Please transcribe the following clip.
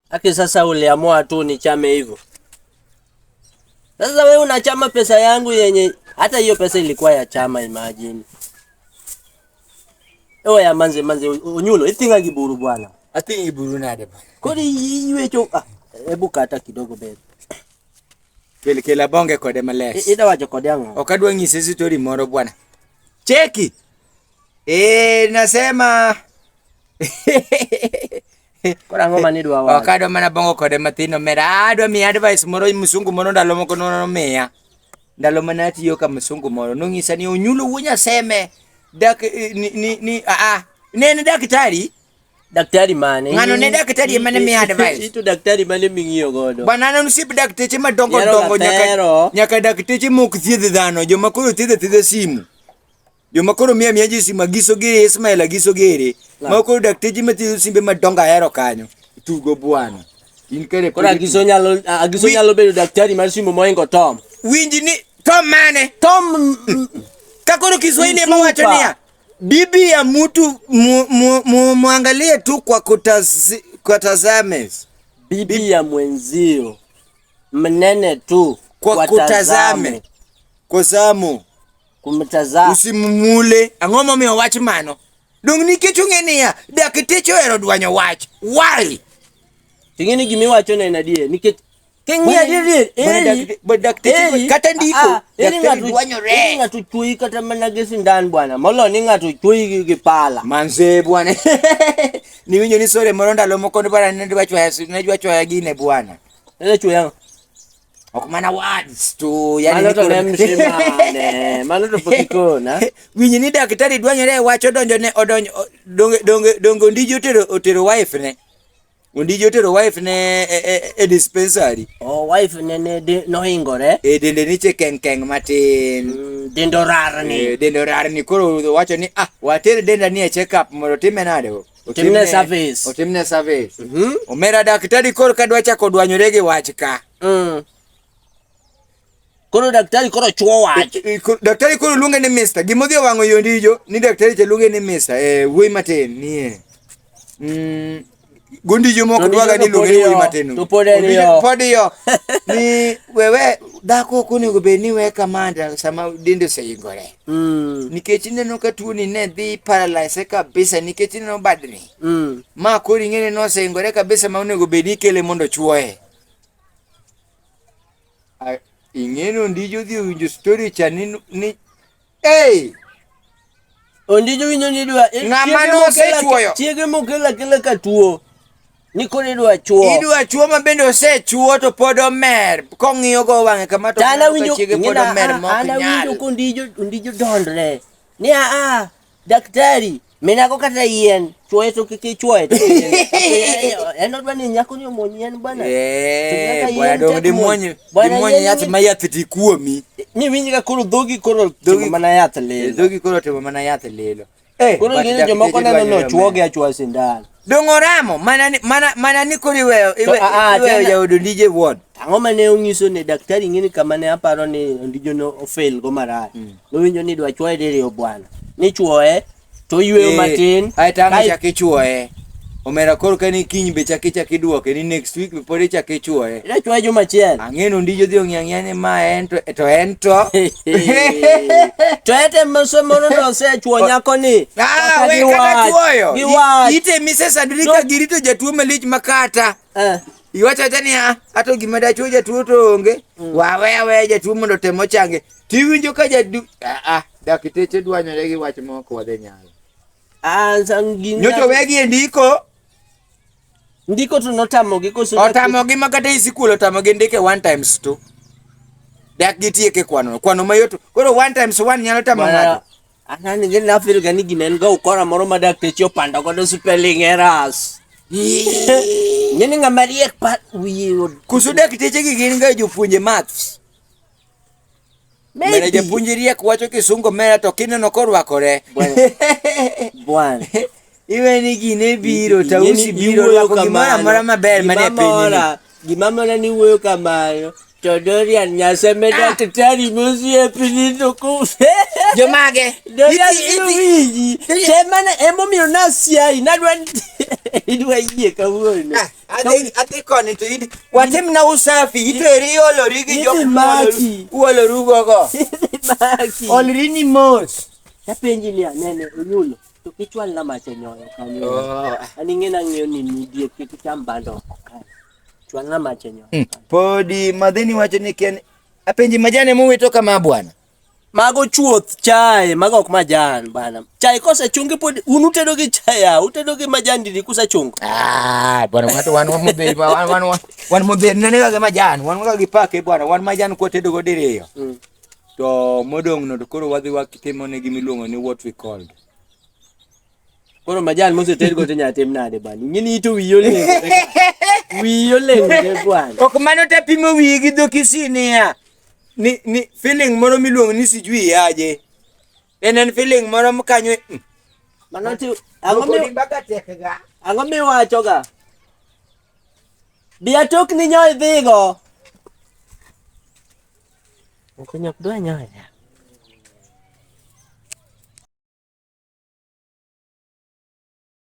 Aki sasa uliamua tu nichame hivyo. Sasa wewe unachama pesa yangu yenye hata hiyo pesa ilikuwa ya chama imagine. Ewe ya manze manze Onyulo itinga giburu bwana. Ating iburu nade bwana. Kodi iwecho ah, hebu kata kidogo babe. Kel kel abonge kode maler. Ida wacho kode ang'o? Ok adwa nyise story moro bwana. Cheki. Eh, nasema Koro ang'o mane idwa wacho? Ok adwa mana bongo kode mathin omera. Adwa miya advice moro msungu moro ndalo moko nomiya. Ndalo mane atiyo ka msungu moro nonyisa ni Onyulo wuo Nyaseme dak eh, ni ni, ni a a ne en daktari. Daktari mane? Ng'ano ne daktari ema ne miya advice. Ito daktari mane ming'iyo godo. Bwana an osiep dakteche madongo Yiero dongo nyaka Gathero. nyaka dakteche mok thiedh dhano joma koro thiedho thiedha simu. Joma koro miya miya ji simu agiso gere Ismail agiso gere. La. Ma koro dakteche mathiedho simbe madongo ahero kanyo. Tugo bwana. In kare Koro Agiso nyalo Agiso nyalo bedo daktari mar simu moingo Tom. Winji ni Tom mane? Tom Ka koro Kiswahili ema Msupa. wacho niya bibi ya mtu mu, mu, mu, muangalie tu kwa kutazi, kwa tazame bibi ya mwenzio mnene tu kwa kutazame kosamu kumtazama usimumule. Ang'o momiyo wach mano? Dong nikech ong'e niya dakteche ohero dwanyo wach. Why? Ting'eni gima iwacho no en adier nikech king'iyo adier Bwana eri dakteche eri kata ndiko ah, eri daktari ng'ato dwanyore. eri ng'ato chwoyi kata mana gi sindan bwana molo ni ng'ato chwoyi gi pala. Manze bwana. Niwinjo ni sore moro ndalo moko ne bwana ne dwa chwaya ne dwa chwaya gine bwana. Ne chwoyi ang'o? Ok mana words to yani Mano to ni ne koro- msimane, mano to pok ikona. Winj ni daktari dwanyore e wach odonjo ne odonjo donge donge donge Ondiji otero otero wife ne. Ondiji otero wife ne e, e, e dispensary. Oh, wife ne ne nohingore. E dende niche keng keng matin. Dende orarni. E, dende orarni koro wacho ni ah water denda ni e check up mondo time nade. Otimne service. Otimne service. Omera daktari koro kadwa chako dwanyore gi wach ka. Koro daktari koro chuo wach. E, e, daktari koro luonge ni mister. Gima odhi owang'o yo ndijo ni daktari cha luonge ni mister. Eh, wuoyi matin nie. Gondijo moko dwaga ni luonge ni wuoyi matin. To pod en yo. Pod yo. Ni wewe dhako ok onego bed ni we kamanda sama dende oseingore. Nikech ineno ka tuoni ne dhi paralyze kabisa nikech ineno badni. Ma koro ing'e ni noseingore kabisa ma onego bed ni ikele mondo chuoye. Ing'e ni Ondijo odhi owinjo story cha ni ni hey! Ondijo winjo ni idwa Ng'ama nosechuoyo. Chiege mokelo akela ka tuo. Ni koro idwa chuo. Idwa chuo ma bende osechuo to pod omer. Kong'iyo go wang'e kama to Tana oneno ka winjo chiege pod ng'ina, omer ah, mok ana winjo nyal. k'Ondijo Ondijo dondre. Ni a a daktari minago kata yien chuoye to kik ichuoye to yien. En odwa ni nyako ni omuony yien bwana. Eh, Kata bwana yien dong tek dimuony muony. Bwana dimuony yien yath ni- ma yath ti kuomi. Ni winj ka koro dhogi koro timo Dhogi- mana yath Eh, lilo. Dhogi koro timo mana yath lilo. Eh, Koro but ing'e ni dakteche jomoko neno dwanyore ni ochuogi omera. achuoa sindan. Dong oramo mana ni mana mana ni koro iweyo To, ah, ah, iweyo tena- jaod Ondije wuon. Ang'o mane onyiso ni daktari ing'e ni kama ne aparo ni Ondijo no ofail go marach. Nowinjo ni idwa chuoye diriyo bwana. Ni chuoye to oyweyo Eh, matin. Ae to ang' kae- ichak ichuoye. Omera koro ka ni kiny be chak ichak iduoke ni next week be pod ichak ichuoye. Idwa chuoye juma achiel. Ang'e ni Ondijo dhi ong'iyo ang'iya ni ma en to to en to. To ete moro nosechuo nyako ni. Ah, Kata we kata giwach, chuoyo. Giwach. Ite misesandri No. ka girito jatuo malich makata. Eh. Iwacho awacha niya, ato gima dachuo jatuo to onge. Wawe aweya jatuo mondo otem ochange. Tiwinjo ka jadu ah ah dakteche dwanyore gi wach mok wadhi nyalo. Ah, sa gin- Nyocha wegi e ndiko, Ndiko to notamogi koso otamogi ma kata e sikul otamogi ndike 1 times 2. Dak gitieke kwano, kwano mayot. Koro 1 times 1 nyalo tamo ng'ato. Anani gin nafeel ga ni gino en ga ukora moro ma dakteche opando godo spelling errors. Ng'eni ng'ama riek pa wiye Koso dakteche gi gin ga jopuonje maths. Mera Maybe. japuonj riek wacho kisungu mera to kineno korwakore. Bwana. Bwana. Iwe ni gine biro, tausi Ing'eni biro, iwuoyo rwako gimoro kamano. amora maber manie Gima pinyni. mora, gima mora ni iwuoyo kamano. To Dorian Nyaseme daktari mosiepni to kufe. Jomage? Dorian Iti- iti- iwinji. Temane emomiyo nasiayi nadwa ni. Idwa yie kawuono. Ah, adhi adhi koni to in watim na usafi iteri olori gi jok Idhi maki. uolorugo go. Idhi maki. Olri ni mos. Tapenji niya, nene onyulo. To kichwal na mach e nyoyo kanyo. Oh. An ing'e nang'iyo ni nidiek kik icham bando oko kae. Chwal na mach e nyoyo. Podi madhini wacho ni kien apenji majani muwito kama bwana. Mago chuoth chae, mago ok majan bana. Chae kosechungi pod un utedo gi chae ya, utedo gi majan didi kusechungo. Ah, bwana watu wan wan wan wan wan modheri nene ga majan, wan ga gi pake bwana, wan majan kwatedo go diriyo. To modong' no to koro wadhi watimo ne gimiluongo ni what we called. Koro majan moseted go to inyalo tim nade bana? Ing'e ni ito wiyi olengore. Wiyi olengore bwana. Ok mano tapimo wiyi gi dho Kisii niya. Ni ni feeling moro miluongo ni sijui yaje. En en feeling moro mkanyo. Mano ti ang'o mi mbaka tek ga. ang'o miwacho ga? Bi atokni nyoyo idhigo. Ok nyok dwa nyoyo.